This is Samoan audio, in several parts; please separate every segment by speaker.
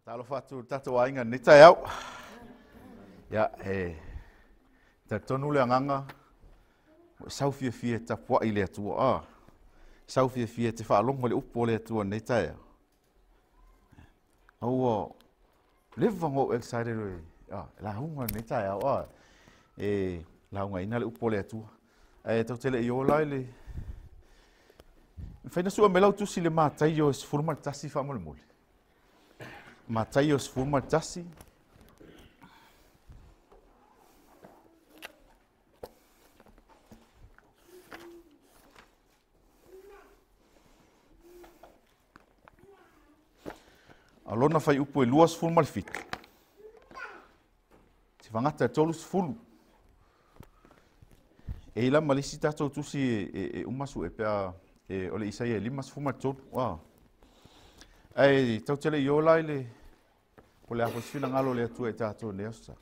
Speaker 1: Faatalofa atu i le tatou aiga i lenei taeao. Ia, e talitonu le agaga ua e sau fiafia e tapuai i le Atua. A, sau fiafia e te faalogo i le upu a le Atua i lenei taeao. A ua leva ona ou excited e lauga i lenei taeao. A, e laugaina le upu a le Atua. Ae tatou te le i o la i le... Mafai ona sue mai lau tusi i le Mataio 11 faamolemole. Mataio 11. A lona fuaiupu e 27. Se fagata e 30. E i la ma le isi tatou tusi e uma sue pe a o le Isaia e 53. Ah. Ae tatou te le i o la i le po o le a foi se finagalo o le Atua i tatou i lenei aso sa.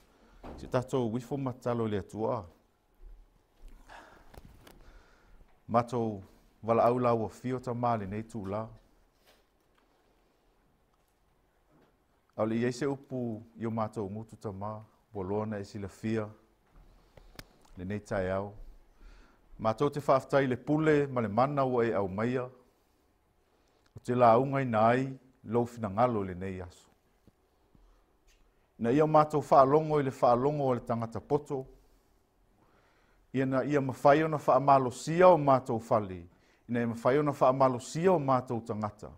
Speaker 1: Se tatou uifo ma tatalo i le Atua. Ah. Matou valaau la ua fio Tama i lenei itula. A o le i ai se upu i o matou gutu Tama, ua loa ona e silafia lenei taeao. Matou te faafetai i le pule ma le mana ua e aumaia, ou te laugaina ai lou finagalo i lenei aso. Ina ia matou faalogo i le faalogo a le tagata poto, ina ia mafai ona faamalosia o matou fale, ina ia mafai ona faamalosia o matou tagata,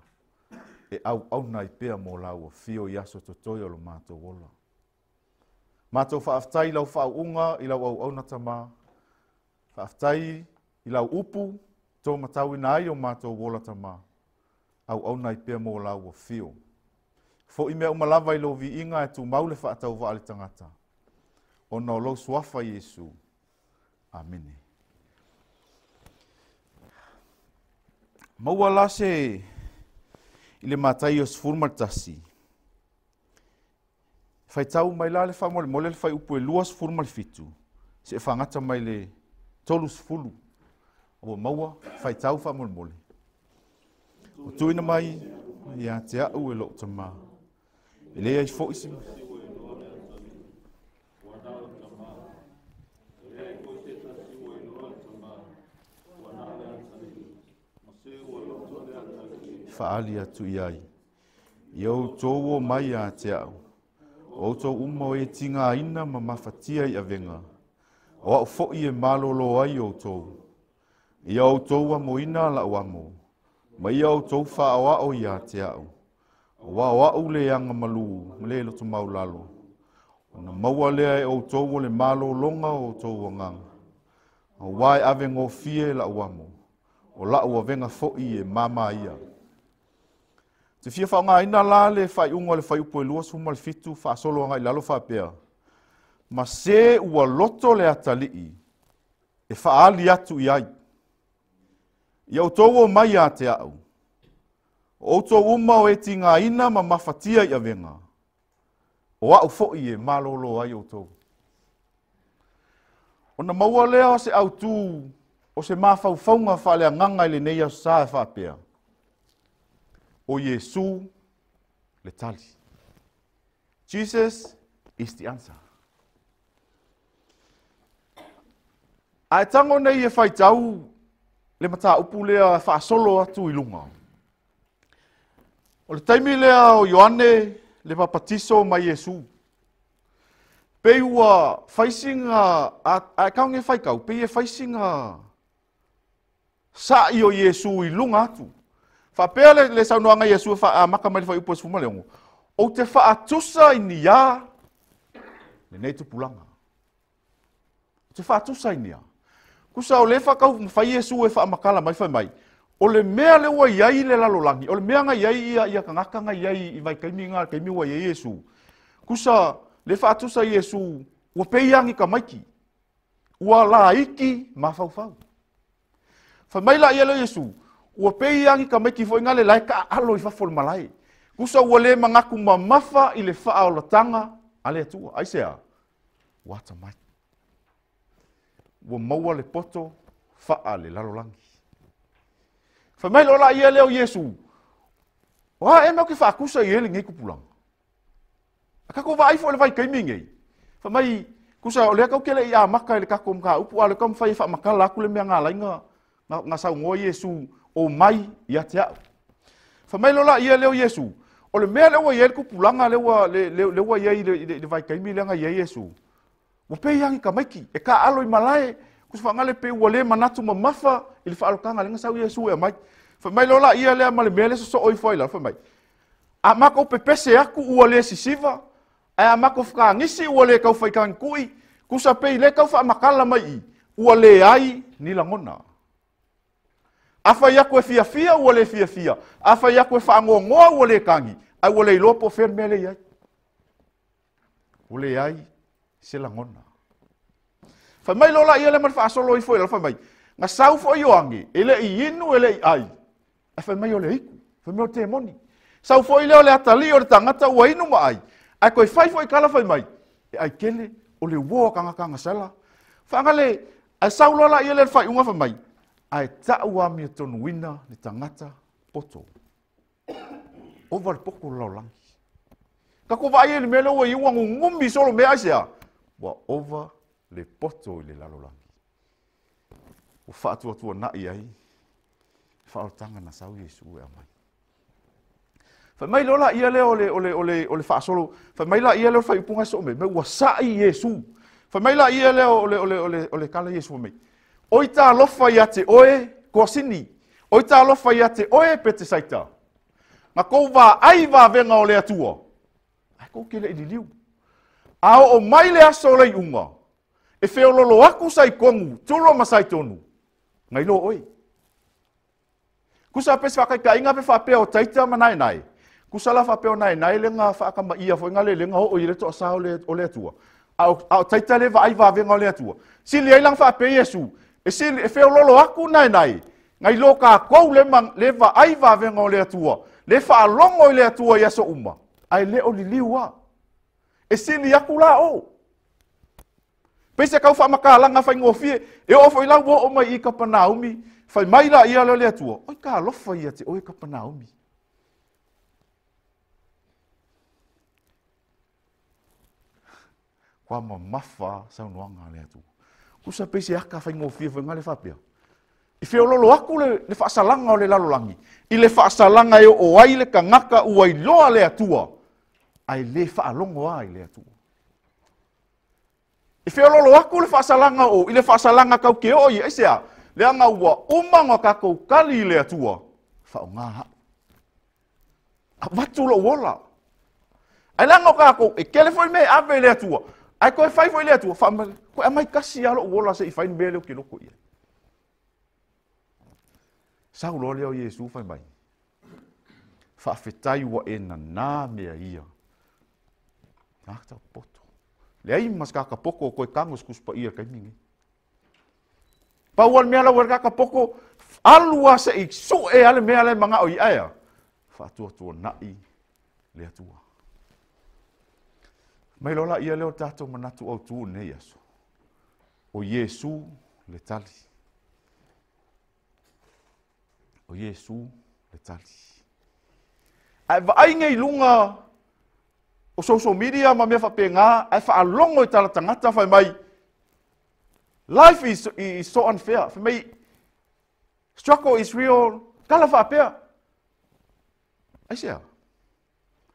Speaker 1: e auauna ai pea mo lau afio i aso totoe o lo matou ola. Matou faafetai i lau faauuga, i lau auauna Tama. Faafetai i lau upu, tō matauina ai o matou ola Tama. Auauna ai pea mo lau afio. Foi mea uma lava i lou viiga e tumau le faatauvaa a le tagata, ona o lou suafa Iesu. Amene. Maua la se i le Mataio 11. Faitau mai la le faamolemole le fuaiupu e 27, seia fagata mai le 30. Ua maua, faitau faamolemole. Ua tuuina mai ia te au e lou Tama. E leai foi se... Faaali atu i ai. Ia outou o mai ia te au, o outou uma o e tigaina ma mafatia i avega, o au foi e malolo ai outou. Ia outou amoina lau amo, ma ia outou faaoao ia te au, aua o au le agamalu ma le loto maulalo, ona maua lea e outou o le malologa o outou agaga, aua e avegofie lau amo, o lau avega foi e mama ia. Te fia faaaogaina la le faaiuga o le fuaiupu e 27 faasolo agai i lalo faapea, ma se ua loto le atalii e faaali atu i ai. Ia outou o mai ia te au, o outou uma o e tigaina ma mafatia i avega, o au foi e malolo ai outou. Ona maua lea o se autū o se mafaufauga faaleagaga i lenei aso sa e faapea, o Iesu le tali. Jesus is the answer. A e tago nei e faitau le mataupu lea e faasolo atu i luga. O le taimi lea o Ioane le papatiso mai Iesu. Pei ua fai sina, a e tago e faitau, pei e fai sina sa'i o Iesu i luga atu. Faapea le saunoaga a Iesu e amata mai le fuaiupu e 16, ou te faatusa i ni a lenei tupulaga. Ou te faatusa i ni a. Tusa o le whakau mawhai Iesu e whaamakala mai whai mai, o le mea le ua iai le lalolagi, o le mea nga iai ia kangaka nga iai i vai kaimi nga kaimi ua iai Iesu. Kusa le whaatusa Iesu, ua peiangi ka maiki, ua laiki mafaufau. Whai mai la ia le Iesu, ua peiangi ka maiki fo inga le lae ka alo i fafo le malae. Kusa ua le mangaku mamafa i le whaolatanga a le Atua. Ai sea, ua ata mai. Ua maua le poto whaa le lalolagi. Whai mai lola ia leo Iesu, o a e mau ke whaakusa i ele ngei kupulanga. A tatou vaai foi i le vaitaimi nei, fai mai, tusa o lea tatou te le i amata i le tatou mataupu, a o lea taumafai e faamatala atu le mea na ala ai na saunoa Iesu, o mai ia te a'u. Fai mai loa laia lea o Iesu, o le mea lea ua i ai le tupulaga lea ua, le, le, lea ua i ai i le, i le vaitaimi lea na i ai Iesu, ua pei lava ni tamaiti, e taaalo i malae, kusa faagale pei ua le manatu mamafa i le faaolotaga lea na sau Iesu e aumai. Fai mai loa laia lea ma le mea lea sosoo ifo ai lalo, fai mai, a matou pepese atu ua le sisiva, ae a matou fetagisi ua le tau faitagitui, kusa pei le tau faamatala mai i, ua leai ni lagona. A fai atu e fiafia ua le fiafia, a fai atu e faanoanoa ua le tagi, ae ua le iloa po o fea le mea lea i ai. Ua leai se lagona. Fai mai loa laia lea ma le faasolo ifo i lalo, fai mai, na sau foi Ioane, e le i inu e le i ai, ae fai mai o le iku, fai mai o le temoni. Sau foi lea o le atalii o le tagata ua inu ma ai, ae toe fai foi tala fai mai, e ai kele, o le uo a tagata gasala. Faagale, ae sau loa laia lea le faaiuga fai mai, ae ta'u amiotonu le tagata poto. Ova le poto o le lalolagi. Tatou vaai ai i le mea lea ua i ua gugumi solo mea aisea? Ua ova le poto i le lalolagi. Ua faatuatuanai ai le faaolataga na sau Iesu e aumai. Fai mai loa laia lea o le, o le, o le, o le faasolo, fai mai laia lea o le faaiupuga e soo mai, mai ua sa'i Iesu. Fai mai laia lea o le, o le, o le, o le tala Iesu mai, oi talofa ia te oe, Koasini, oi talofa ia te oe, Petesaita. Na kou vaai vavega o le Atua, ae kou ke le i liliu. A oo mai le aso o le iuga, e feololo aku Saitonu, Turo ma Saitonu, na iloa oe. Kusa pe se faataitaiga pe faapea o Taita ma Naenae. Kusa la faapea o Naenae le na faakamaia foi na le le na oo i le toasa o le, o le Atua. A o, a o Taita le vaai vavega o le Atua. Sili ai lana faapea Iesu, e sili, e feololo aku Naenae, nai lo tatou le, ma, le vaai vavega o le Atua, le faalogo i le Atua i aso uma, ae le o liliu a. E sili aku la o. Pei se kau faamatalaga faigofie, e oo foi la ua oo mai i Kapanaumi, fai mai la ia lea o le Atua, oi talofa ia te oe Kapanaumi. Kua mamafa saunoaga a le Atua. Kusa pei se aka faigofie foi ngale faapea. I feololo aku le, le faasalaga o le lalolagi, i le faasalaga e oo ai le tagata ua iloa le Atua, ae le faalogo a i le Atua. E feololo aku le faasalaga o i le faasalaga tau ke oo i aisea, leaga ua uma ona tatou tali i le Atua, faaaoga a'u. Avatu lou ola. Ae leaga o tatou, e tele foi mea e ave i le Atua, ae toe fai foi i le Atua, faamale, toe aumai tasi lava lou ola se i fai le mea lea ou te loto i ai. Sau loa lea o Iesu fai mai, faafetai ua e nanā mea ia. Tagata poto. Leai ma se tagata poto o toe tago i se Tusi Paia i le taimi lenei. Pau lava le mea la ua i le tagata poto, alu lava se i sue lava le mea la e manao i ai, ae a? Faatuatuanai le Atua. Mai loa laia lea o le tatou manatu autu i lenei aso. O Iesu le tali. O Iesu le tali. Ae vaai nei i luga o social media ma mea faapena, ae faalogo i tala tagata fai mai, life is so unfair. Fai mai, struggle is real. Tala faapea. Aisea?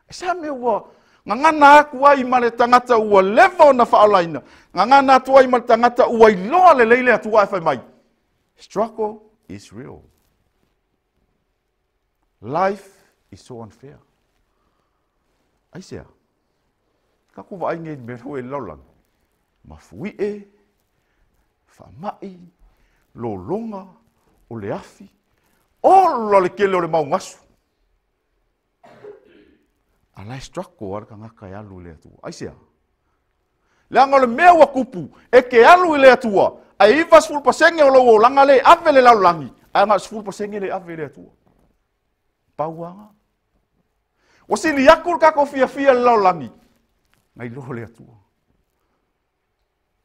Speaker 1: Aisea mea ua gagana atu ai ma le tagata ua leva ona faaolaina, gagana atu ai ma le tagata ua iloa lelei le Atua ae fai mai, struggle is real. Life is so unfair. Aisea? Tatou vaai nei i le mea lea ua i le lalolagi. Mafuie, faamai, lologa, o le afi, ola le tele o le mau gasu. A la e struggle lava le tagata e alu i le Atua. Aisea? Leaga o le mea ua tupu, e te alu i le Atua, ae 90% o lou olaga le ave i le lalolagi, ae na o le 10% le ave i le Atua. Pau lava lena. Ua sili atu le tatou fiafia i le lalolagi, nai lo le Atua.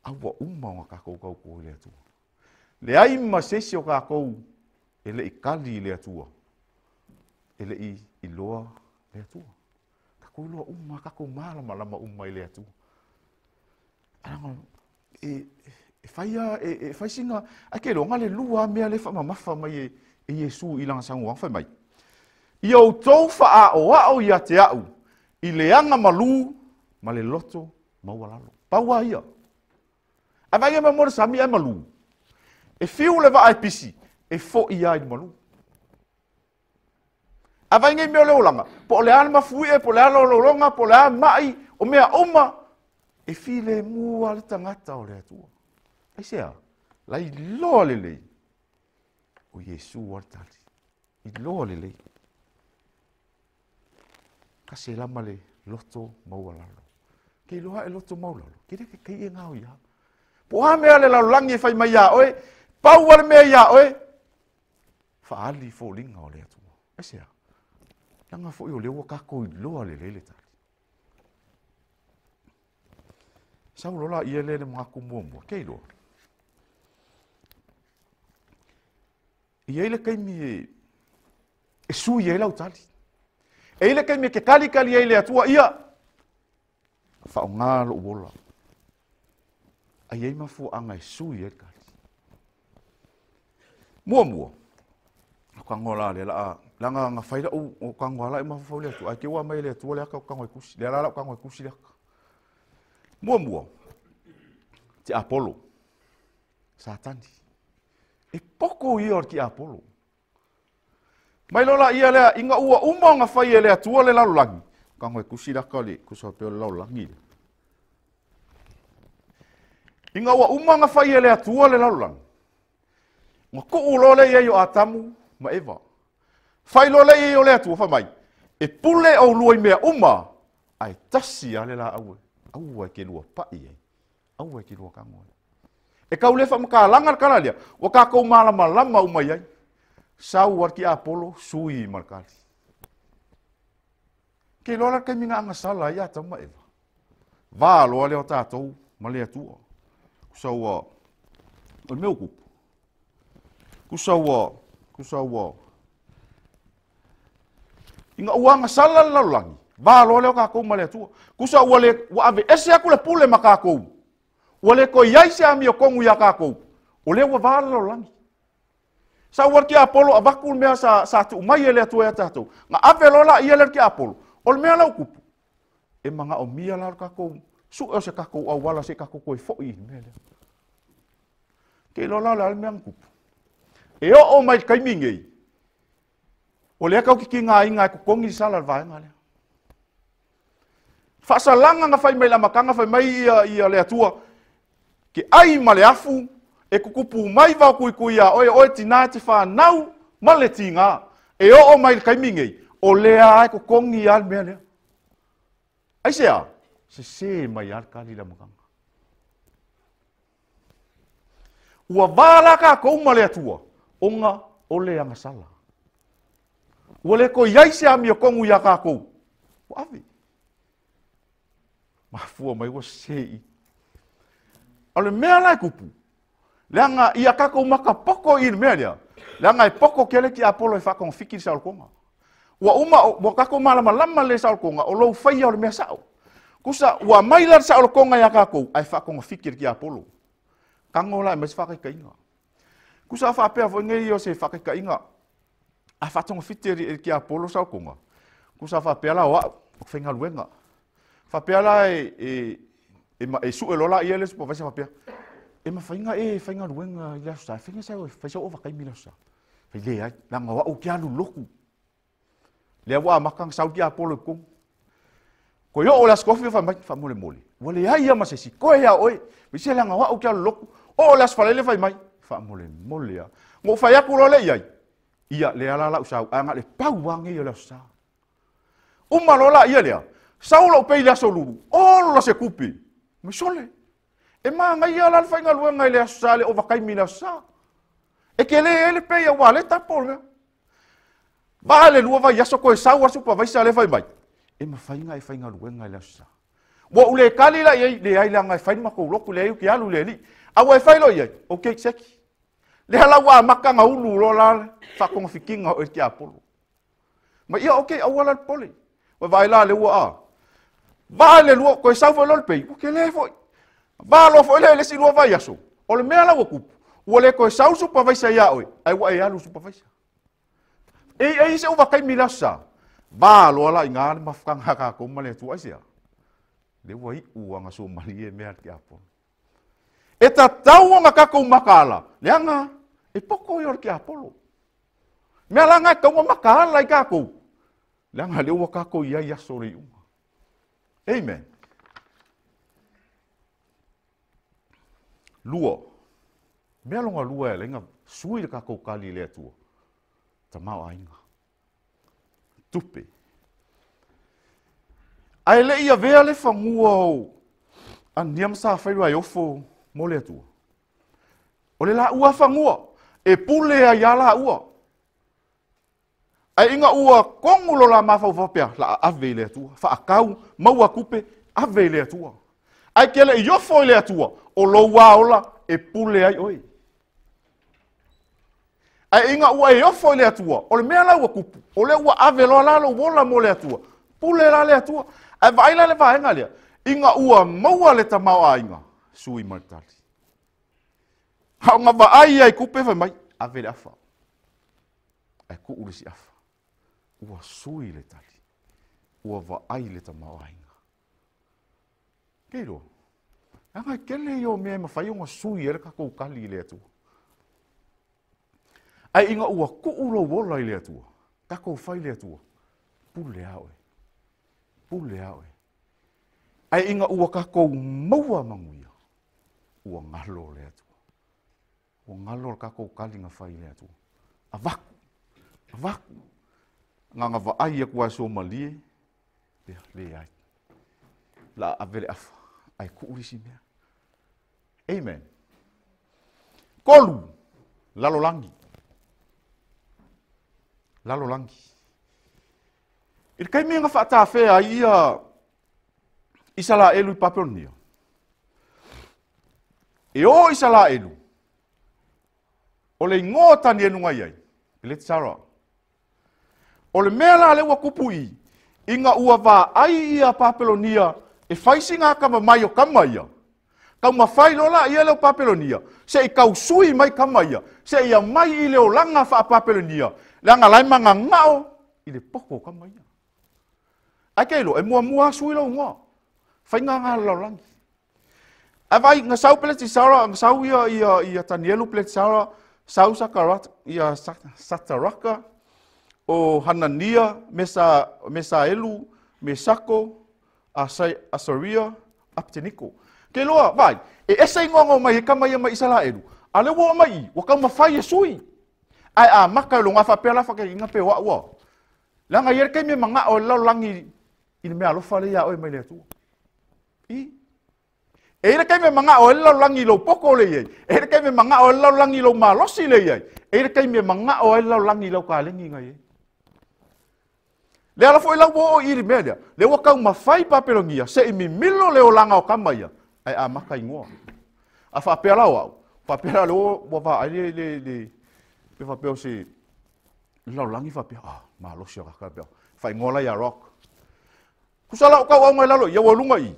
Speaker 1: A ua uma ona tatou tauto i le Atua. Leai ma se isi o tatou e le i kali i le Atua, e le i iloa le Atua. Kākou iloa uma, kākou mālamalama uma i le Atua. Alaga, e, e fai a, e, e fai sina, ai ke loa le lua mea le whaamamafa mai e, e Iesu i langa sangoa fai mai. Ia outou faaoao ia te au, i le aga malū ma le loto maualalo. Pau ia. Ae vaai mai mo le sami ae malū. E fiu le vaa e pisi, e fo'i ia i le malū. Ae vaai nei mea o le olaga, po o le a le mafuie, po o le a lolologa, po o le a mai, o mea uma, e filemu lava le tagata o le Atua. Aisea? Lailoa lelei. O Iesu lava le tali. Iloa lelei. Kasi e lama le loto maualalo. Ke iloa e loto maualalo, ke le ke kei e ngao ia. Po a mea le lalolagi e fai mai iā oe, pau a le mea iā oe, faaali foliga o le Atua. Aisea? Leaga foi o lea ua kākou iloa lelei le tali. Sau loa laia lea le manatu muamua, ke iloa. E i ai le taimi e, e sui ai lau tali. E i ai le taimi e ke kalikali ai le Atua, ia, faaaoga lou ola. A i ai mafuaaga e sui ai le tali. Muamua, o kagoa la lea laa, leaga na fai lau, o kagoa la e mafaufau le Atua, ae te ua mai le Atua le aka o kagoa e tusi, lea la lau kagoa e tusi le aka. Muamua, te Apolo, Satani. E poko ia o le tiapolo. Mai loa laia lea, ina ua uma ona fai e le Atua le lalolagi, kagoa e tusi le aka o le tusa pea o le lalolagi lea. Ina ua uma ona fai e le Atua le lalolagi, na tuu loa lea i ai o Atamu ma Eva. Fai loa lea i ai o le Atua, fai mai, e pule oulua i mea uma, ae tasi lava le laau e aua e ke lua pa'i ai, aua e ke lua tago ai. E tau le faamatalaga le tala lea, ua tatou malamalama uma i ai. Sau a le tiapolo, sui ma le tali. Ke iloa la le taimi na agasala ai Atamu ma Eva. Va loa lea o tatou ma le Atua. Kusa ua, o le mea ua tupu. Kusa ua, kusa ua, ina ua agasala le lalolagi, va loa lea o tatou ma le Atua. Kusa ua le, ua aveese atu le pule ma tatou. Ua le toe i ai se amiotonu iā tatou. O lea ua va le lalolagi. Sau lava le tiapolo avatu le mea sa, sa tuu mai e le Atua ia tatou. Na ave loa laia lea le tiapolo. O le mea la ua tupu, e manaomia la le tatou sue o se tatou auala se i tatou toe foi i le mea lea. Ke iloa la o le a le mea na tupu. E oo mai le taimi nei, o lea tatou te tigaina e totogi le sala i le vaega lea. Faasalaga na fai mai le amataga, fai mai ia, ia le Atua, ke ai ma le afu, e tutupu mai vao tuitui iā oe, oe tinā e te whanau ma le tigā. E oo mai le taimi nei, o lea e totogi lava le mea lea. Aisea? Sesē mai lava le tali i le amataga. Ua va la tatou ma le Atua, ona o le agasala. Ua le toe i ai se amiotonu iā tatou. Ua ave. Mafua mai ua sesē i. O le mea la e tupu, leaga ia tatou matapoko i le mea lea, leaga e poko tele tiapolo e faatogafiti le saolotoga. Ua uma, ua tatou malamalama le saolotoga, o lou faia o le mea sao. Kusa, ua aumai la le saolotoga ia tatou, ae faatogafiti e le tiapolo. Tago la e aumai se faataitaiga. Kusa a faapea foi nei o se faataitaiga, a faatogafiti e le tiapolo saolotoga, kusa a faapea la o au, o faigaluega. Faapea la e, e, e, e sue loa la ia le supervisor faapea, e mafai ona e faigaluega i le aso Sa, e fai sau, fai sau ovataimi i le aso Sa. Fai leai, leaga o au ou te alu i le lotu. Lea ua amata ona sau le tiapolo i totonu. Toe oo le Aso Tofi fai mai, faamolemole, ua leai lava ma se isi, toe lava oe. Fai se leaga o au ou te alu i le lotu. Oo le Aso Faraile fai mai, faamolemole lava. Na ou fai atu loa lea i ai, ia lea la lau sau, ae na o le pau lava lenei o le Aso Sa. Uma loa laia lea, sau lou pay i le Aso Lulu, ola se tupe, mai sole. E manaia la le faigaluega i le Aso Sa, le ovataimi i le Aso Sa. E tele ai le pay aua le tapo le mea. Va le lua vaiaso toe sau a le supervisor lea fai mai, e mafai ona e faigaluega i le Aso Sa. Ua ou le tali la i ai, leai leaga e fai le matou lotu, leai ou te alu i le alii. A ua e fai loa i ai, okay, seki. Lea la ua amata ona ulu loa la le faatogafitiga o oe i le tiapolo. Ma ia, okay, aua la le popole. Ua vaai la lea ua a. Vaa le lua, koe sau foi loa le pei, ua tele foi. Vaa loa foi lea i le isi 2 vaiaso. O le mea la ua tupu, ua le toe sau supervisor ia oe, ai ua e alu supervisor. E se uva kaimi le aso sa. Vaa loa la i ngā le mafutaga a kākou ma le Atua ai sea. Le ua iu anga suamalie mea le tiapolo. E tatau ona kākou makaala, leaga e poko ia o le tiapolo. Mea la ngā e taunga makaala i kākou. Leaga le ua kākou i ai aso le iuga. Amen. Lua. Mea longa lua e lenga sui le kākou kali le Atua. Tamao aiga. Tupe. Ae le ia vea le fangua o ania ma sa whairua e ofo mo le Atua. O le la ua fangua, e pule ai a la ua. Ae inga ua kongu lo la mawhau whapea, la ave i le Atua. Whaakau, maua kupe, ave i le Atua. Ae ke le iofo i le Atua, o lo ua ola e pule ai oi. Ae inga ua e ofo i le Atua, o le mea la ua kupu, o le ua ave loa la lo wola mo le Atua. Pule la le Atua. Ae vaai la le vaenga lea, inga ua maua le tamao aiga, sui maritali. Hao nga vaai ai kupe fai mai, ave le afa. Ae kuu le si afa. Ua sui le tali. Ua vaai le tamao aiga. Keiro. Anga kele i o mea mawhai o ngā sui e le kakou kali i le Atua. Ai inga ua kuu lo wola i le Atua. Kakou whai le Atua. Pule a oe. Pule a oe. Ai inga ua kakou maua manguia. Ua ngalo le Atua. Ua ngalo le kakou kali ngā whai le Atua. Avaku. Avaku. Ngā ngā vaai a kua so malie. Le, le ai. La ave le afa. Ai kuurisi mea. Amen. Kolu. Lalo langi. Lalo langi. I le kaimi nga whaatawhea ai ia Isalaelu i Papelonia. E o Isalaelu, o le ingoa tani e nunga iai, Beletsara. O le mea la le ua kupu i, inga ua vaai ia Papelonia e whaisi ngā kama mai o kama ia. Kau mawhai lola ia leo Papelonia, se i kau sui mai kama ia, se ia mai i leo langa wha Papelonia, le anga lai manga ngao i le poko kama ia. Ai ke lo, e mua mua sui lau ngoa, whai ngā ngā lau langi. Ai vai, ngā sau Beletsara, ngā sau ia Tanielu Beletsara, sau Sakarat, ia Sataraka, o Hanania, Mesaelu, Mesako, Asaria, Apteniko. Ke loa, vai, e ese ingoa mai e kama ia mai Isalaelu. A le ua mai, ua kau mawhai e sui. Ai a maka lo ngā whapea la whake inga pe wa ua. Langa ia kei me manga o lau langi i le mea alofa le ia oe mai le Atua. I. E ira kei me manga o lau langi lo poko le iai. E ira kei me manga o lau langi lo malosi le iai. E ira kei me manga o lau langi lo kalengi ngai e. Le ala foi lau o i le mea lea. Le ua kau mawhai Papelonia, se i mimilo le olanga o kama ia. Ai a maka ingoa. A whapea lau au. Whapea le o ua wa ai le pe whapea o se lau langi whapea. Ah, malosi o kaka pea. Whai ingoa la ia rock. Kusa lau kau au mai lalo, ia ua lunga i.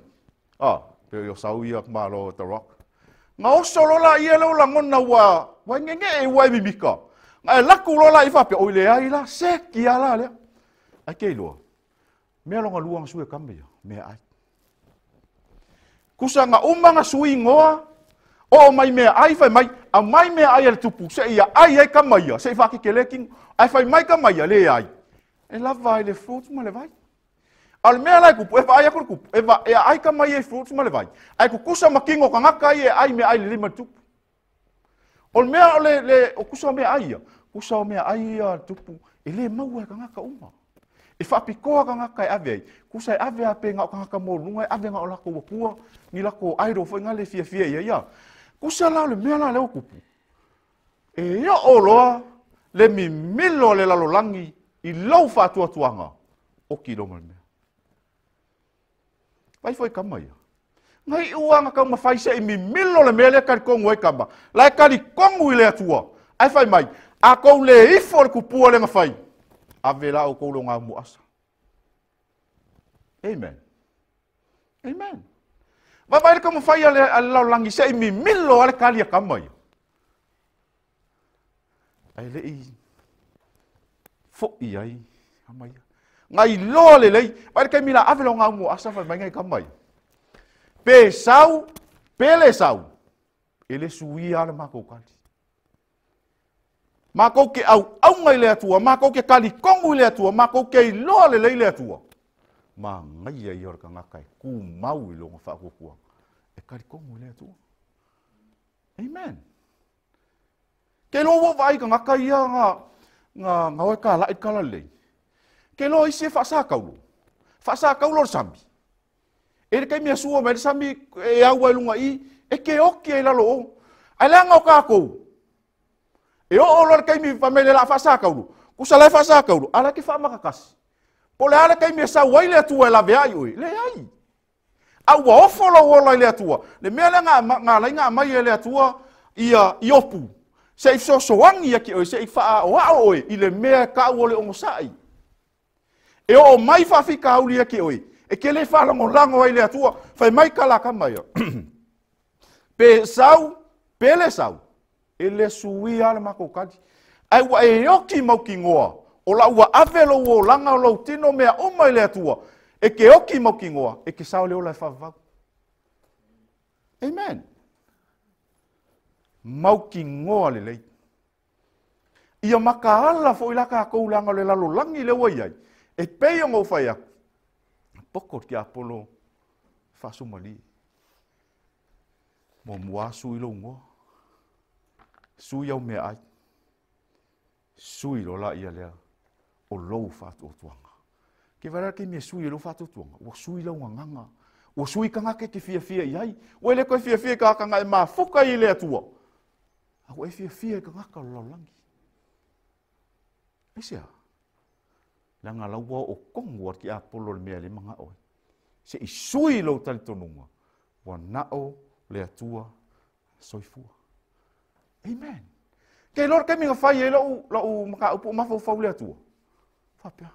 Speaker 1: Ah, pe o sau ia malo the rock. Ngā oso lola ia leo langona ua, ua ngenge e ua e mimika. Ngā e laku lola i whapea, oi le ai la, se ki a la lea. Ai ke iloa, mea longa lua ngā sui kame ia, mea ai. Kusa ngā uma ngā sui ngoa, o mai mea ai whai mai, a mai mea ai ale tupu, se ia ai ai kama ia, se i whakeke le kingo, ai whai mai kama ia, le ai. E lava ai le fruits ma le vai. A le mea lai kupu, e wha ai aku le kupu, e wa, e ai kama ia i fruits ma le vai. Ai kukusa ma kingo ka ngaka ai e ai mea ai le lima le tupu. O le mea o le, le, o kusa o mea ai ia, kusa o mea ai ia le tupu, e le maua e ka ngaka uma. E whapikoa ka ngaka e ave ai. Kusa e ave a pe ngā o ka ngaka mō lunga, e ave ngā o lako wapua, ni lako airo fo ngā le fia fia ia ia. Kusa la le mea la leo kupu. E ia o loa, le mimilo le lalolangi, i lau whātuatuanga, o ki lo mea. Vai foi kama ia. Ngai uanga kau mawhai se i mimilo le mea lea kari kongu e kama. Lai kari kongu i le atua. Ai whai mai, a kou le ifo le kupua le ngawhai. Ave la o kou lo ngā muasa. Amen. Amen. Vaavaai le taumafai a le lalolagi se i mimilo lava le kali a tama ia. Ae le i foi ai tama ia. Na iloa lelei, vaai le taimi la ave lau gaumu asa fai mai ngai tama ia. Pe sau, pe le sau, e le suia le matou kali. Matou ke auauga i le Atua, matou ke talitonu i le Atua, matou ke iloa lelei le Atua. Manaia ia o le tagata e tumau i lona faatuatuaga, e talitonu i le Atua. Amen. Ke iloa ua vaai tagata ia na o e kala'i le talalelei. Ke iloa isi e faasataulo. Faasataulo le sami. E le taimi e sua mai le sami e au ai luga i, e ke oki ai lalo o. Ae leaga o tatou, e oo loa le taimi fai mai le la faasataulo, tusa la e faasataulo, a la e te faamatatasi. Po o le a le taimi e sau ai le Atua e laveai oe, leai. A ua ofo lou ola i le Atua, le mea lea na ala ai na aumai e le Atua ia Iopu, se i fesoasoani ia te oe, se i faaoao oe i le mea e tau o le onosai. E oo mai faafitauli ia te oe, e te le faalagolago ai le Atua. Fai mai tala a tama ia. Pe sau, pe le sau, e le suia le matou kali. Ae ua e oti mautinoa, o la ua ave lou olaga o lou tino mea uma i le Atua, e te oti mautinoa, e te sao le ola e faavavau. Amen. Mautinoa lelei. Ia makaala foi la tatou leaga o le lalolagi lea ua i ai, e pei ona ou fai atu, poto le tiapolo faasumalie. Muamua sui lou igoa, sui au meaai, sui loa laia lea o lou faatuatuaga. Ke vaai la le taimi e sui ai lou faatuatuaga, ua sui lau gagana, ua sui tagata e te fiafia i ai, ua e le toe fiafia i tagata na e mafuta ai i le Atua, a ua e fiafia i tagata o le lalolagi. Aisea? Leaga la ua oo tonu a le tiapolo i le mea e le manao ai. Se i sui lou talitonuga, ua nao le Atua soifua. Amen. Ke iloa le taimi na fai ai lou mataupu o mafaufau le Atua. Faapea,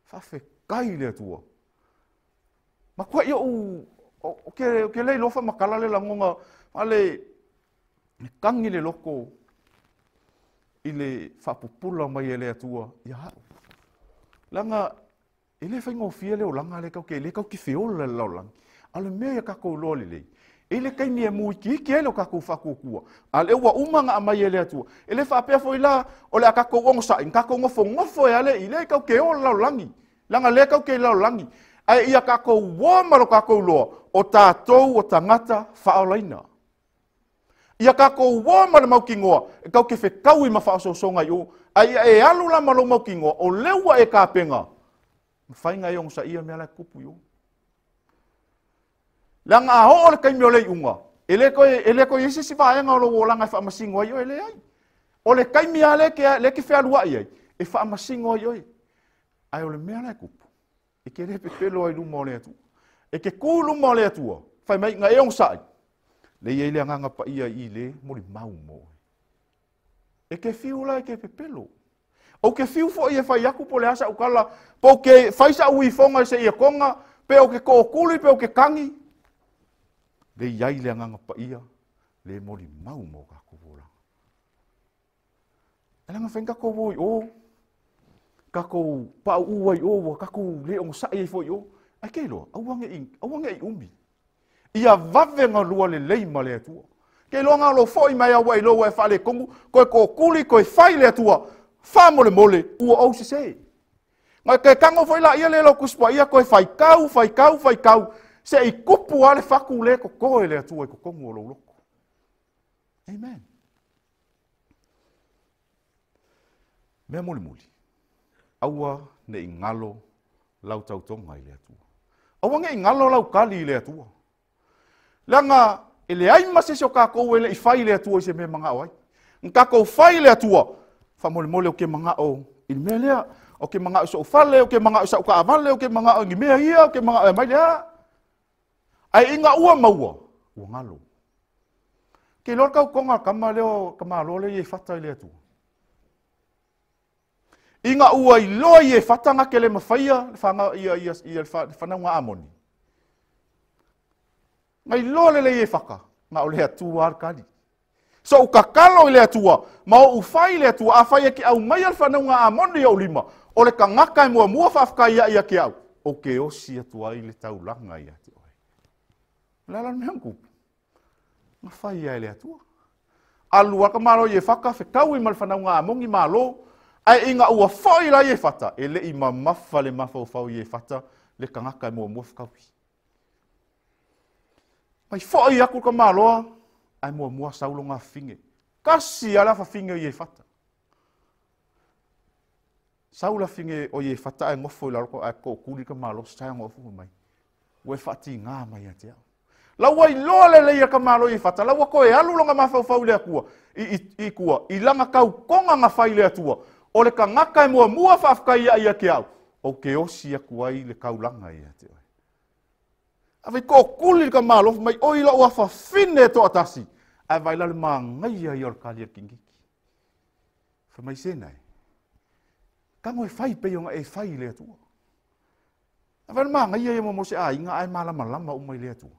Speaker 1: faafetai le Atua. Matuai ou, o ke le iloa faamatala le lagona, ale e kagi le loko i le faapupula mai e le Atua ia a'u. Leaga e le faigofie le olaga lea tatou te, lea tatou te feola i le lalolagi. A o le mea ia tatou iloa lelei, e i le taimi e muikiiki ai lo tatou faatuatua, a o lea ua uma ona aumai e le Atua. E le faapea foi la o le a tatou onosai, na tatou nofonofo e ale i lea tatou te o i le lalolagi, leaga lea tatou te i le lalolagi. Ae ia tatou uo ma lo tatou iloa, o tatou o tagata faaolaina. Ia tatou uo ma le mautinoa, e tatou te fetaui ma faaosoosoga i o. Ae ia e alu la ma lou mautinoa, o lea ua e tapena, mafai ona e onosaia mea la e tupu i o. Leaga a oo le taimi o le iuga, e le toe i ai se isi vaega o lou olaga e faamasino ai oe, leai. O le taimi lava lea e te fealuai ai, e faamasino ai oe. Ae o le mea la e tupu, e te le pepelo ai luma o le Atua. E te tu i luma o le Atua, fai mai, na e onosai, le i ai le agaga paia i le molimau mo oe. E te fiu la e te pepelo. Ou te fiu foi e fai atu po le a sa'u tala, po ou te fai sa'u ifoga i se iakoga, pe ou te tootuli, pe ou te kagi. Le i ai le agaga paia, le molimau mo tatou olaga. E leaga fai tatou o i o, tatou pauu ai i o, ua tatou le onosai ai foi i o. Ae ke iloa, aua ne'i umi. Ia vave galua lelei ma le Atua. Ke iloa na o lou foi mai au ai ua e faaletonu, toe tootuli, toe fai le Atua, faamolemole, ua ou sese. Na ke tago foi la ia le lou Tusi Paia, toe faitau, faitau, faitau, se i tupu lava le fatu le toto e le Atua i totonu o lou loto. Amen. Mea mulimuli, aua ne i galo lau tautoga i le Atua. Aua ne i galo lau kali i le Atua. Leaga e leai ma se isi o tatou e le i fai i le Atua i se mea manao ai. Na tatou fai i le Atua, faamolemole ou te manao i le mea lea, ou te manao i sou fale, ou te manao i sau taavale, ou te manao i ni mea ia, ou te manao e aumai le a. Ae ina ua maua, ua galo. Ke iloa le tautoga a le tama lea o tamaloa lea i Iefata i le Atua. Ina ua iloa i Iefata na te le mafaia le fanauga a Amoni. Na iloa lelei Iefata, na o le Atua lava le tali. So'u tatalo i le Atua, ma o'u fai i le Atua, afai e te aumaia le fanauga a Amoni i o'u lima, o le tagata e muamua faafetai ai ia te au, ou te osi atu ai le taulaga ia te oe. O le a la le mea na tupu? Na fai lava e le Atua. Alu lava ka Malo Iefata, fetaui ma le fanauga a Amoni, malo, ae ina ua fo'i la Iefata, e le i mamafa le mafaufau i Iefata le tagata e muamua fetaui. Mai fo'i atu le tamaloa, ae muamua sau lona afafine. Tasi lava le afafine o Iefata. Sau le afafine o Iefata ae nofo i lalo ae tootuli le tamaloa sae ona ofo mai. Ua e faatigā mai ia te au. La ua iloa lelei e le tamaloa Iefata, la ua toe alu lona mafaufau i le Atua, i tua, i lana tautoga na fai i le Atua. O le tagata e muamua faafetai ia te au, ou te osi atu ai le taulaga ia te oe. Ave tootuli le tamaloa fai mai, oi lou afafine e toatasi, ae vaai la le manaia ia o le tali a le kinigiti. Fai mai se nae, tago e fai pei ona e fai i le Atua. Ae vaai le manaia ia mo se aiga ae malamalama uma i le Atua.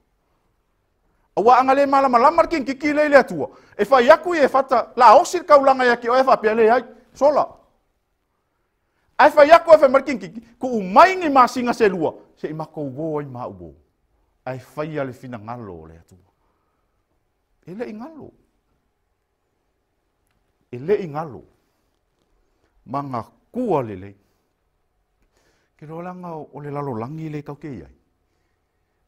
Speaker 1: Aua a na le malamalama le kinigiti lea i le Atua, e fai atu i Iefata, la osi le taulaga ia te oe faapea leai, sola. Ae fai atu e fai mai le kinigiti, tuu mai ni masina se lua, se i matou uo ai ma au uo. Ae faia le finagalo o le Atua. E le i galo. E le i galo. Manatua lelei. Ke loa leaga o le lalolagi lea tatou te i ai.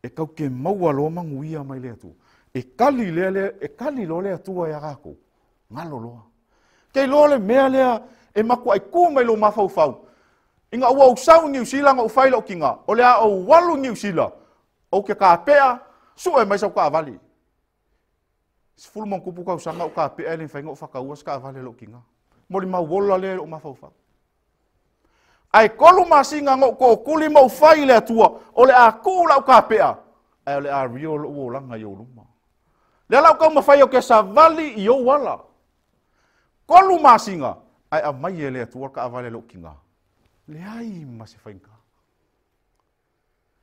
Speaker 1: E tatou te maua loa manuia mai le Atua. E tali lea, lea, e tali loa le Atua ia tatou. Galo loa. Ke iloa le mea lea e matuai tu mai lou mafaufau. Ina ua ou sau i Niu Sila na ou fai lou tiga, o le a ou alu i Niu Sila, ou te kapea, sue mai sau taavale. 10+ tausaga ou kapea e le mafai ona ou faataua se taavale a lou tiga. Molimau ola lea i lou mafaufau. Ae 3 masina na ou tootuli ma ou fai i le Atua, o le a tuu lau kapea, ae o le a real lou olaga i ou luma. Lea la ou taumafai ou te savali i ou ala. 3 masina, ae aumai e le Atua le taavale a lou tiga. Leai ma se faigata.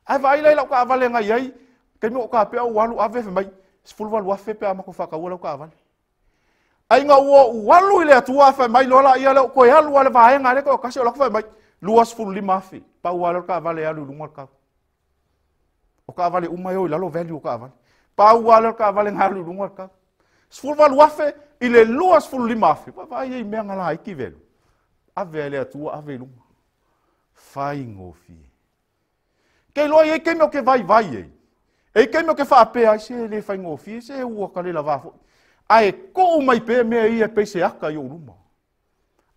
Speaker 1: Ae vaai la i lau taavale na i ai, taimi o kapea ou alu ave fai mai, 18,000 pe a matou faataua lau taavale. Ai ina ua ou alu i le Atua fai mai loa la ia lea ou toe alu lava le vaega lea toe tasi o lako fai mai, 25,000, pau lava lea o le taavale e alu i luga le tau. O taavale uma e o i lalo value o taavale. Pau lava lea o le taavale na alu i luga le tau. 18,000 i le 25,000. Vaai ai mea na laiti value. Ave ai le Atua, ave i luga. Faigofie. Ke iloa i ai taimi o ke vaivai ai. E i taimi o ke faapea ai se le faigofie, se ua ka le lavā foi. Ae tuu mai pea mea ia pei se aka i ou luma.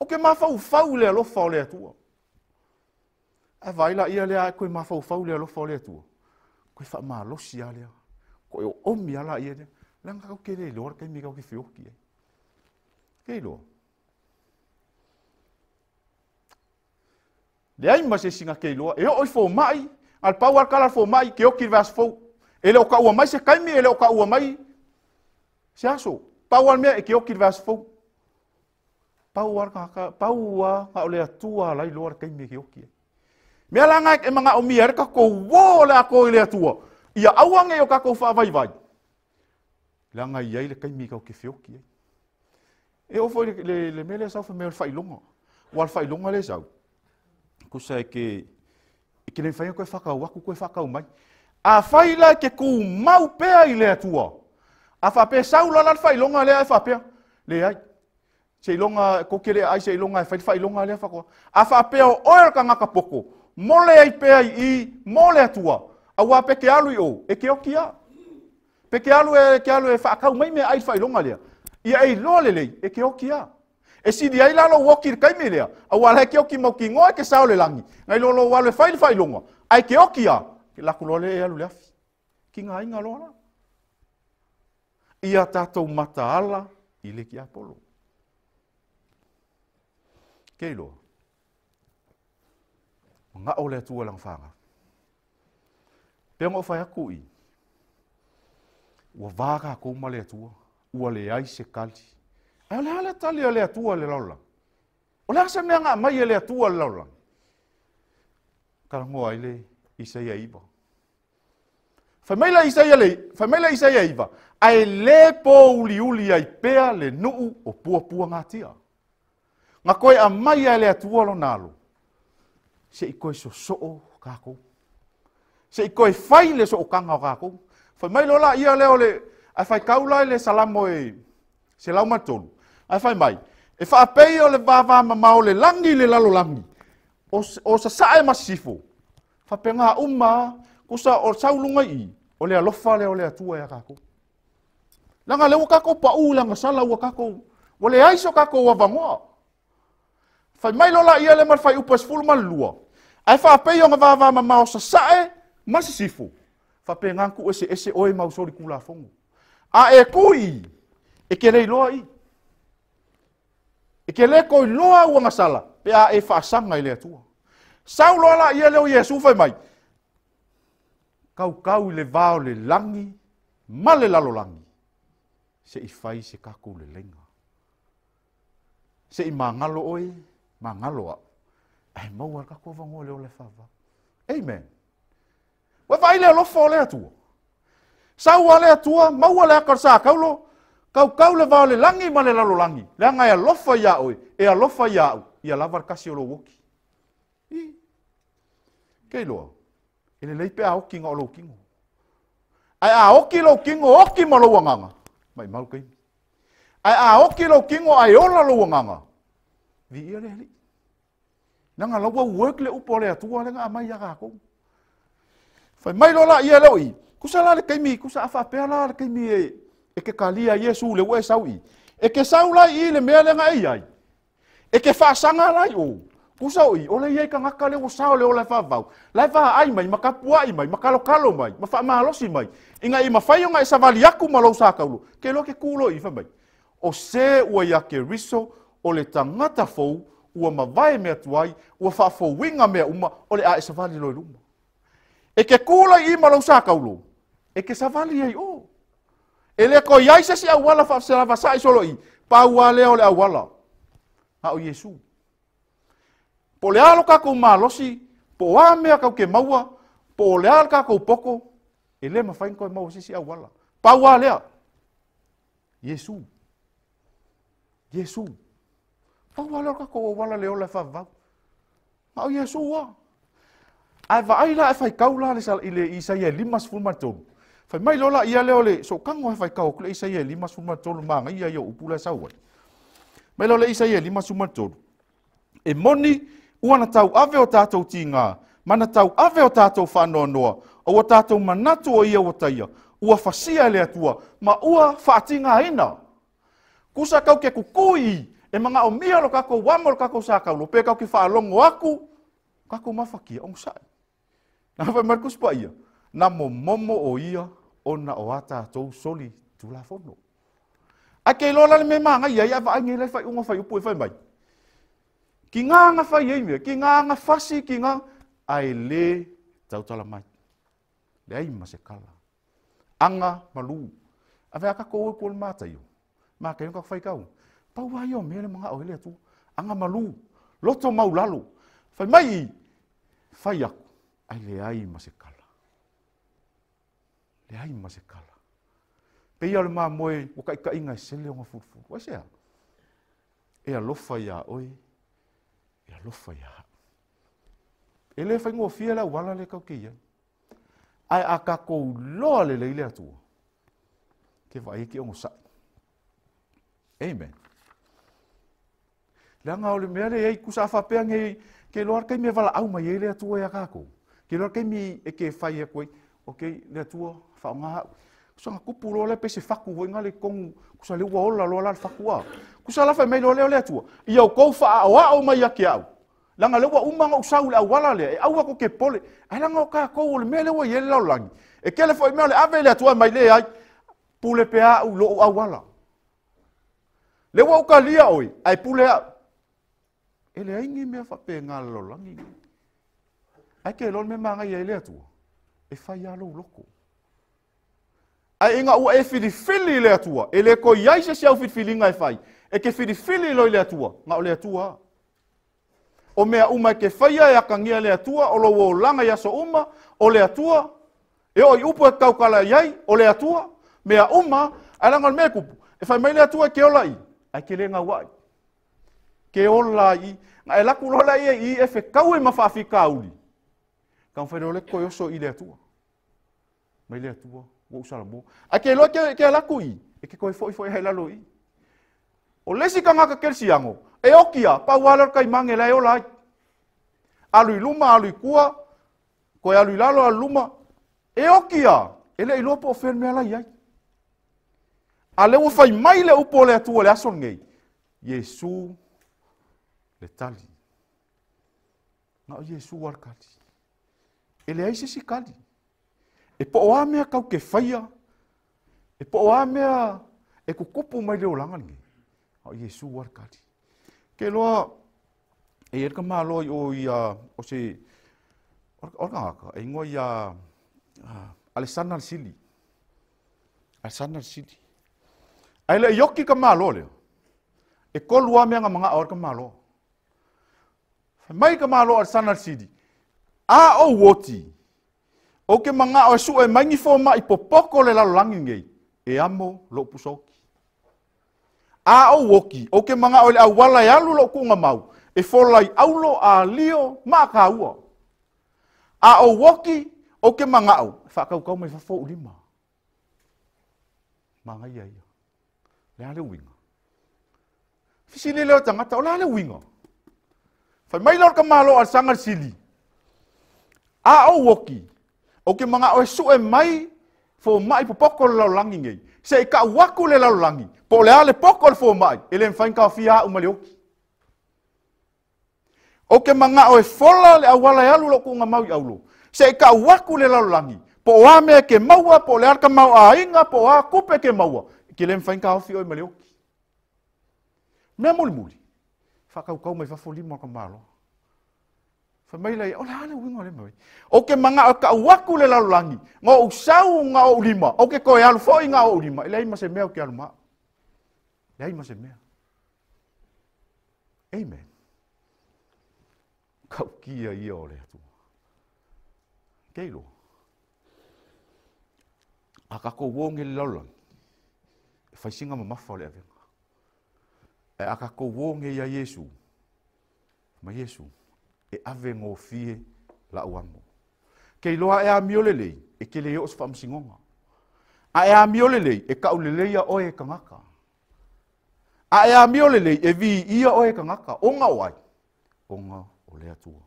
Speaker 1: O ke mafaufau i le alofa o le Atua. Ae vaai la ia lea ae koe mafaufau i le alofa o le Atua. Koe faamalosi lava lea. Koe oomi lava la ia lea. Leaga tatou te le iloa le taimi tatou te feoti ai. Ke iloa. Leai ma se isi na te iloa. E oo i fomai, a le pau lava le tala a le fomai, ke oti i le vaiaso fou. E le o taua mai se taimi, e le o taua mai se aso. Pau lava le mea, e ke oti i le vaiaso fou. Pau lava le tagata, pau lava na o le Atua la iloa le taimi e ke oti ai. Mea la na e manaomia ai le tatou uo o le atoa i le Atua, ia aua ne i o tatou faavaivai, leaga e i ai le taimi tatou te feoti ai. E oo foi le mea lea sau fai mai o le faailoga. Ua le faailoga lea sau, tusa e ke, e ke le mafai ona toe faatau atu, toe faatau mai. Afai la e te tumau pea i le Atua, a faapea sau la la le faailoga lea e faapea, leai, seiloga tou te le aai seiloga e fai le faailoga lea faatoa. A faapea o oe o le tagata poto, mole ai pea i i mo le Atua, aua pe te alu i o, e te oti lava. Pe te alu e, te alu e faatau mai meaai i le faailoga lea, ia e iloa lelei, e te oti lava. E sili ai la lou oti i le taimi lea, aua la e te oti mautinoa e te sao le lagi, nai lo lou alu e fai le faailoga, ae te oti lava, ke lako loa lea e alu i le afi. Tigaina loa la. Ia tatou mataala i le tiapolo. Ke iloa. Manao le Atua i lana fanau. Pei ona ou fai atu i, ua va tatou ma le Atua, ua leai se tali. Ae o le a le tali a le Atua i le lalolagi? O le a se mea na aumai e le Atua i le lalolagi? Talanoa ai le Isaia 9. Fai mai le Isaia le, fai mai le Isaia 9, ae le pōuliuli ai pea le nuu o puapuagatia. Na koe aumai e le Atua lona alo, se i koe sosoo kākou. Se i koe fai le sootaga o kākou. Fai mai loa la ia lea o le, ae faitau la i le Salamo e 103, ae fai mai, e faapei o le vavamamao o le lagi i le lalolagi, o sasae ma sisifo, faapena uma kusa o sauluga i, o le alofa lea o le Atua ia kākou. Leaga lea ua kākou pau i le agasala, ua kākou, ua leai so kākou avanoa. Fai mai loa la ia le ma le fuaiupu e 12, ae faapei ona vavamamao sasae ma sisifo, faapena na tuueseese oe ma au solitulafono. A e tu i, e ke le iloa i. E ke le toe iloa au agasala, pe a e faasaga i le Atua. Sau loa la ia lea o Iesu fai mai, kaukau i le va o le lagi ma le lalolagi, se i fai se tatou leleiga. Se i magalo oe, magalo au. Ae maua le tatou avanoa le ola e faavavau. Amen. Ua vaai le alofa o le Atua. Sau a le Atua, maua le ata o le sakaulo, kaukau le va o le lagi ma le lalolagi, leaga e alofa ia oe, e alofa ia au, ia lava le kasi o lou oki. I. Ke iloa, e lelei pe a oki na o lou kino. Ae a oki lou kino, oki ma lou agaga, maimau taimi. Ae a oki lou kino ae ola lou agaga, viia le Alii. Leaga la ua work le upu a le Atua lea na aumai ia kākou. Fai mai loa la ia leo i, kusa la le taimi, kusa a faapea la le taimi e ke kalia Iesu le ua e sau i. E ke sau la i le mea lea na e iai. E ke faasaga la i o. Kusa o i, o le iai tagata le ua sao le ola e faavavau. La e vaai mai, ma tapuai mai, ma kalokalo mai, ma faamalosi mai. Ina i mafai ona e savali aku ma lou sakaulo. Ke loa ke ku loa i fai mai. O se ua ia Keriso, o le tagata fou, ua mavae mea tuai, ua faafouina mea uma, o le a e savali loa i luma. E ke ku la i ma lou sakaulo, e ke savali ai o. E le toe iai se isi auala faafeselavasa'i solo i, pau lava lea o le auala. A o Iesu. Po o le a lo tatou malosi, po o a mea tatou te maua, po o le a le tatou poto, e le mafai ona toe maua se isi auala. Pau lava lea. Iesu. Iesu. Pau lava lea o le tatou auala le ola e faavavau. A o Iesu lava. Ae vaai la e faitau la i le Isaia e 53. Fai mai loa la ia lea o le sootaga e faitau atu le Isaia e 53 manaia ia o upu la e sau ai. Mai loa le Isaia e 53. E moni ua na tauave o tatou tiga, ma na tauave o tatou faanoanoa, o ua tatou manatu o ia ua taia, ua fasia e le Atua, ma ua faatigaina. Kusa kau ke kukui e manaomia lo tatou amo lo tatou sakaulo, pe kau ke faalogo aku, tatou mafatia onosai. Na fai mai le Tusi Paia, na momomo o ia ona o a tatou soli tulafono. Ae ke iloa la le mea e magaia ai, ae vaai nei la i faaiuga o fuaiupu e fai mai. Ki ngā nga fai ai mea, ki ngā nga fasi, ki ngā, ae le tautala mai. Leai ma se kala. Aga malu. Ave a tatou o i kua le mataio. Mataio ka whai kau. Pau ai o mea le mangao e le Atua. Aga malu. Loto maulalo. Fai mai i, fai aku. Ai leai ma se kala. Leai ma se kala. Pe ia o le mamoe ua kaʻikaʻiga e sele ona fulufulu. Ai se a? E alofa iā oe, e alofa iā a'u. E le faigofie le auala lea tatou te i ai. Ae a tatou iloa lelei le Atua, ke vaai e ke onosai. Amen. Leaga o le mea lea e i ai kusa a faapea nei, ke iloa le taimi e valaau mai ai le Atua iā tatou. Ke iloa le taimi e ke fai atu ai, ok, le Atua, faaaoga a'u. Kusa na tupu loa lea pe se fatu foi na le i totonu, kusa lea ua ola loa la le fatu a. Kusa la fai mai loa lea o le Atua, ia outou faaaoao mai ia te a'u. Leaga lea ua uma ona ou sau i le auala lea, e aua tou te popole. Ae leaga o tatou o le mea lea ua i ai le lalolagi. E tele foi mea o le ave i le Atua mai leai, pule pea a'u i lou auala. Lea ua ou talia oe, ae pule a'u. E leai ni mea faapena i le lalolagi nei. Ae ke iloa le mea manaia ai le Atua, e fai lava lou loto. Ae ina ua e filifili i le Atua, e le toe i ai se isi au filifiliga e fai, e te filifili loa i le Atua, na o le Atua lava. O mea uma e te faia e atagia le Atua, o lou olaga i aso uma, o le Atua E o i upu e taukala i ai, o le atua, mea uma, ae laga o le mea e tupu. E fai mai le atua e ke ola i, ae ke le gauai. Ke ola i, na e laku lola ia i e fekau e ma faafitauli. Taumafai loa le toe oso i le Atua. Mai le Atua, ua ou salamo. Ae ke iloa ke ala atu i, e ke toe foi foi ai lalo i. O le isi tagata kerisiano, e oki a, pau lava lea o le taimane la e ola ai. Alu i luma, alu i tua, toe alu i lalo, alu i luma. E oki a, e le iloa po o fea le mea la i ai. A lea ua fai mai le upu o le Atua i le aso lenei, Iesu le tali. Na o Iesu lava le tali. E leai se isi tali. E po o a mea tau te faia, e po o a mea e tutupu mai le olaga lenei, na o Iesu lava le tali. Ke loa, e i ai le tamaloa i o ia, o se, o le tagata, e igoa ia Alesana le Sili. Alesana le Sili. Ae le i oki ka malo lea, e 3 lava mea na manao ai le tamaloa. Fai mai ka malo Alesana le Sili, a ou oti, ou ke mangao e sue mai ni fomai popoto le lalolagi nei, e amo lou pusa oti. A ou oki, ou ke mangao e le auala e alu lou tuuga mau, e fola i aulo, a lio, ma a kāua. A ou oki, ou ke mangao, e whaakaukau mai fafo ou lima. Manaia ia. Le a le uiga. Fesili lea o tagata, o le a le uiga? Fai mai lea o le tamaloa a le saga le sili. A ou oki, ou ke mangao e sue mai fomai popoto le lalolagi nei. Se i kau aku le lalolagi, po o le a le poto o le fomai, e le mafai ona taofia au ma le oki. Ou ke mangao e fola le auala e alu lou tuuga mau i aulo. Se i kau aku le lalolagi, po o a mea ke maua, po o le a le tamaoaiga, po o a tupe ke maua, ke le mafai ona taofi oe ma le oki. Mea mulimuli, whaakaukau mai fafo lima o ka malo. Fai mai lai, o le a le uiga o le mea. O ke mangao e kau aku le lalolagi, nga ou sau nga ou lima, o ke koe alu foi nga ou lima, e leai ma se mea o ke alu maa. Leai ma se mea. Amen. Kaukia ia o le Atua. Ke iloa. A kākou o nge le lalolagi, e fai singa mamafa o le avega. E a kākou o nge ia Iesu, ma Iesu, e ave ngōfie lau amo. Ke iloa e amio lelei, e ke le o se whaamsingonga. A e amio lelei, e kau lelei a oe e kangaka. A e amio lelei, e vi ia oe e kangaka. Onga o ai? Onga o le Atua.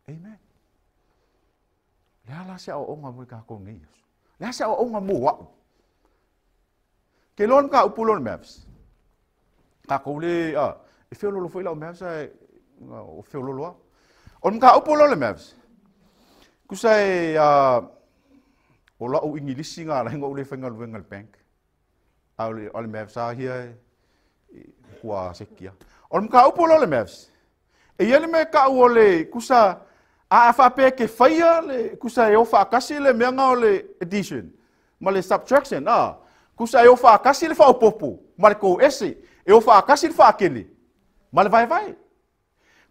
Speaker 1: Amen. Le ala se au onga mo i kākou nei aso. Le ala se au onga mo wau. Ke loa ka upu loa le Mavs. Kākou le, a, e feololo foi lau Mavs a e, o feololo a. O ka upu loa le Mavs. Kusa e, a, o lau Ingilisi ngā lai ngau le whainga luenga le bank. A o le, o le Mavs a hia e, kua sekia. O le ka upu loa le Mavs. E ia le mea kau o le kusa, a whapea ke whaia le kusa e o whaakasi le mea ngā o le addition. Ma le subtraction, a. Kusa e o whaakasi le whaopopo, ma le ko ese, e o whaakasi le whaakele, ma le vaevae.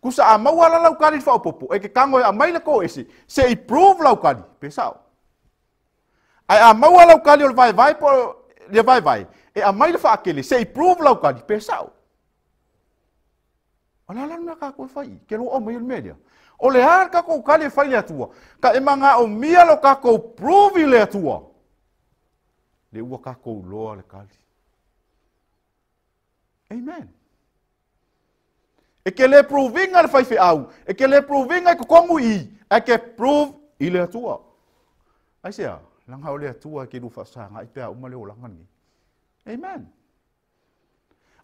Speaker 1: Kusa a maua la lau kali le whaopopo, e ke kango e a mai le ko ese, se i prove lau kali, pe sao. Ai a maua lau kali o le vaevae po le vaevae, e a mai le whaakele, se i prove lau kali, pe sao. O la la mea kākou e fai, ke loa o mai o le mea lea. O le a kākou kali e fai le Atua, ka e manga o mia lo kākou prove i le Atua. Le ua kākou loa le kali. Amen. E ke le provinga le whaiwhe au, e ke le provinga i kokongu i, e ke prove i le Atua. Ai sea, langa o le Atua ke lu whaasanga i pea uma le olanga ni. Amen.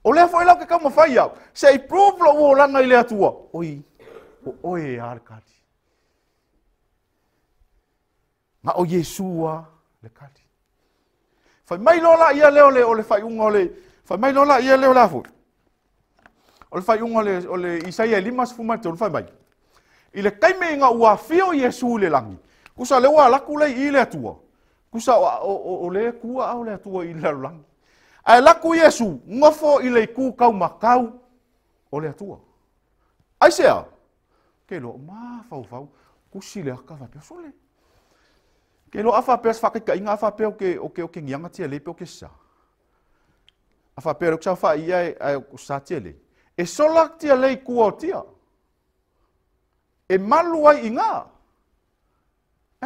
Speaker 1: O lea foi lau ke kau mawhai au, se i prove lo ua olanga i le Atua. Oi, o oe e a le kali. Nga o Iesu a le kali. Whai mai lola ia leo le o le whai unga o le, whai mai lola ia leo la foi. O le whai unga o le Isaia e 53 whai mai. I le kaime inga ua whio Iesu le langi. Kusa le ua laku lei i le Atua. Kusa o le kua au le Atua i le langi. Ae laku Iesu, ngofo i le ku kau makau o le Atua. Ai sea, ke lo ma fau fau, kusi le aka whapea sole. Ke iloa a faapea se faataitaiga a faapea ou te, ou te, ou te niaga tialei pe ou te sā. A faapea o lea ou te saofai i ae, ae ou sā tialei. E sola tialei i tua o tia. E malu ai i gā.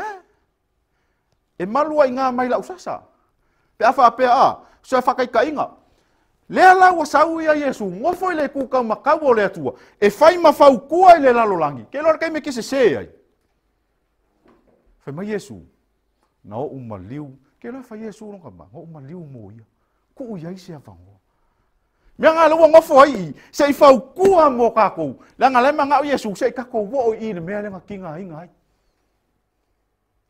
Speaker 1: Eh? E malu ai gā mai lau sasa. Pe a faapea a, se faataitaiga. Lea la ua sau ia Iesu, nofo i le kukau makau o le Atua, e fai ma fautua i le lalolagi. Ke iloa le taimi e te sesē ai. Fai mai Iesu, na oʻu maliu, ke iloa e fai Iesu lona tama, na oʻu maliu mo ia, tuu i ai se avanoa. Mea nga lea ua nofo ai i, se i fautua mo tatou, leaga la e manao Iesu se i tatou oo i i le mea lea na tigaina ai.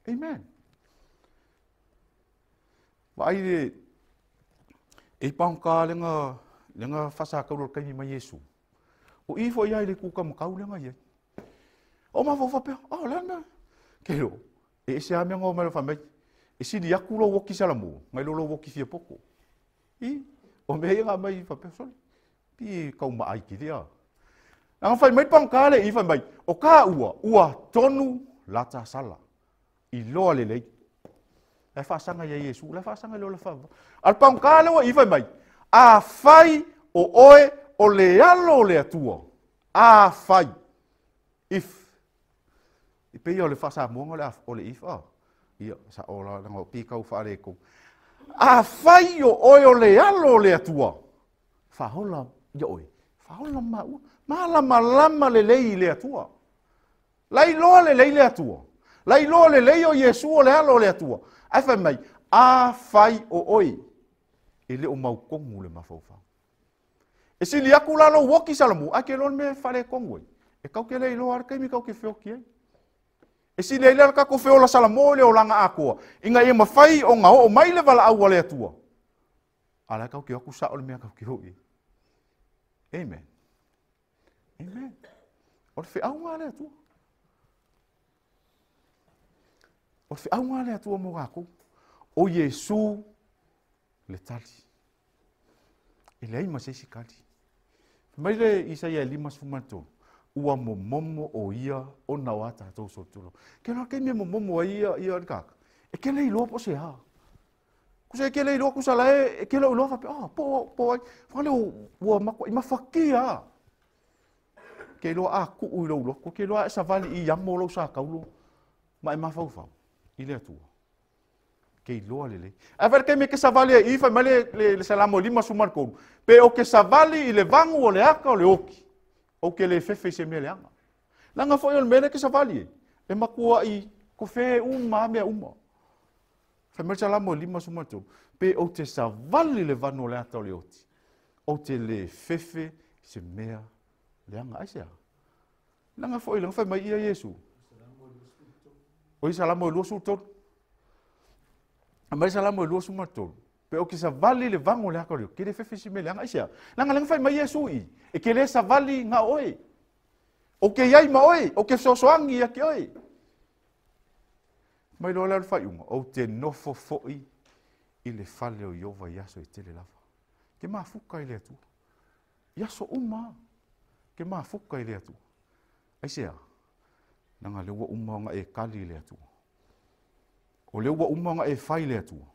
Speaker 1: Amen. Vaai le, e i pagota lega, lega faasatauro i le taimi mai Iesu. O i foi ia i le kūkamakau lea na i ai. O mafaufau faapea, oh, le a le mea? Ke iloa, e ese lava mea na omai loa fai mai, e sili atu lou oti salamo, nai lo lou oti fiapoto. I, o mea ia na aumai faapea, sole, pi e tau maai tele a. Leaga fai mai pagota le i fai mai, o tāua, ua tonu lata sala. Iloa lelei. La e faasaga ia Iesu, la e faasaga i le ola faavavau. A le pagota lea ua i fai mai, afai o oe o le alo o le Atua, afai, if, e pei o le faasamoaga o le if, ah, ia, sao la, leaga o pei tau faaletonu. Afai o oe o le alo o le Atua, faaola ia oe, faaola maua, malamalama lelei i le Atua. Lailoa lelei le Atua. Lailoa lelei o Iesu o le alo o le Atua. Ae fai mai, afai o oe, e le o mautonu le mafaufau. E sili atu la lou oti Salamo, ae ke iloa le mea e faaletonu ai. E kau te le iloa le taimi kau te feoti ai. E sili ai lea le tatou feola Salamo i le olaga atoa, ina ia mafai ona oo mai le valaau a le Atua. A la kau te o atu sao le mea kau te o i ai. Amen. Amen. O le feauga a le Atua. O le feauga a le Atua mo tatou. O Iesu le tali. E leai ma se isi tali. Fai mai le Isaia e 53, ua momomo o ia ona o a tatou solitulafono. Ke loa taimi e momomo ai ia, ia le tagata, e ke le iloa po o se a. Kusa e ke le iloa kusa la e, e ke lou iloa faapea, ah, po, po ai. Whale ua makuaʻi mafatia a. Ke iloa a kuu i lou loto, ke iloa e savali i amo lou sakaulo, ma e mafaufau i le Atua. Ke iloa lelei. Ae fai le taimi e ke savali ai i, fai mai le, le, le Salamo e 53, pe o ke savali i le vagu o le aka o le oki, ou ke le fefe i se mea leaga. Leaga foi o le mea lea ke savali ai, e makuaʻi kofe uma a mea uma. Fai mai le Salamo e 53, pe ou te savali le vanu o le ata o le oti, ou te le fefe i se mea leaga. Aisea? Leaga foi, leaga fai mai ia Iesu. O i Salamo e 23. Fai mai Salamo e 23, pe ou te savali le vagu o le ata o le oti, ke le fefe i se mea leaga. Aisea? Leaga leaga fai mai Iesu i, e ke le savali na oe. Ou te iai ma oe, ou te fesoasoani ia te oe. Mai loa lea o le faaiuga, ou te nofo foi i le fale o Ieova i aso e tele lava. Ke mafuka i le Atua. I aso uma ke mafuka i le Atua. Aisea? Leaga lea ua uma ona e kali i le Atua. O lea ua uma ona e fai i le Atua.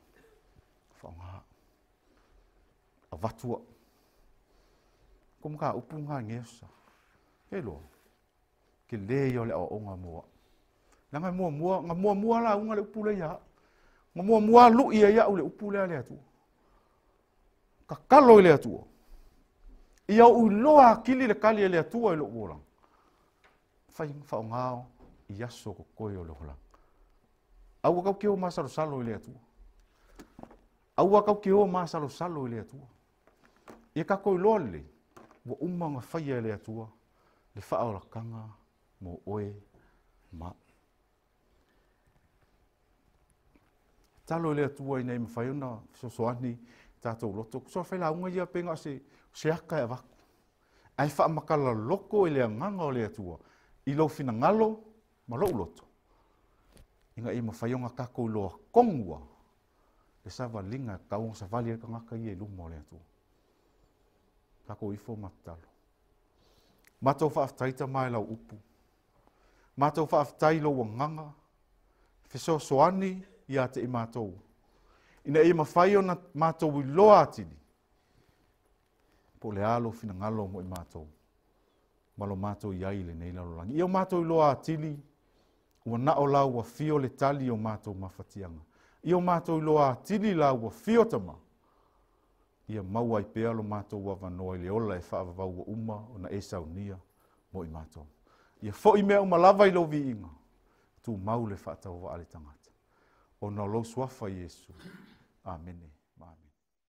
Speaker 1: Faaaoga au. Avatu au. Ko mataupu ngā ngea sa. Ke loa. Tele ia o le aoaoga mo au. Leaga e muamua, na muamua lauga le upu lea ia au. Na muamua lui ai au le upu lea a le Atua. Tatalo i le Atua. Ia ou iloa atili le kali a le Atua i lou olaga. Fai faaaoga i aso totoe o le olaga. Aua kau te o masalosalo i le Atua. Aua kau te o masalosalo i le Atua. Ia tatou iloa lelei, ua uma ona faia e le Atua le faaolataga mo oe ma au. Tatalo i le Atua ina ia mafai ona fesoasoani tatou loto. Tusa o le failauga ia pei na o se, se aka e avatu. Ae faamatala loto i le agaga o le Atua i lou finagalo ma lou loto, ina ia mafai ona tatou iloa tonu lava le savaliga e tatau ona savali ai le tagata ia i luma o le Atua. Tatou ifo ma tatalo. Matou faafetai Tama i lau upu. Matou faafetai i lou agaga, fesoasoani ia te i matou, ina ia mafai ona matou iloa atili, po o le a lou finagalo mo i matou, ma lo matou i ai i lenei lalolagi. Ia o matou iloa atili, ua na o lau afio le tali o matou mafatiaga. Ia o matou iloa atili lau afio Tama, ia maua ai pea lo matou avanoa i le ola e faavavau ua uma ona e saunia mo i matou. Ia foi mea uma lava i lou viiga, tumau le faatauvaa a le tagata, ona o lou suafa Iesu. Amene ma amene.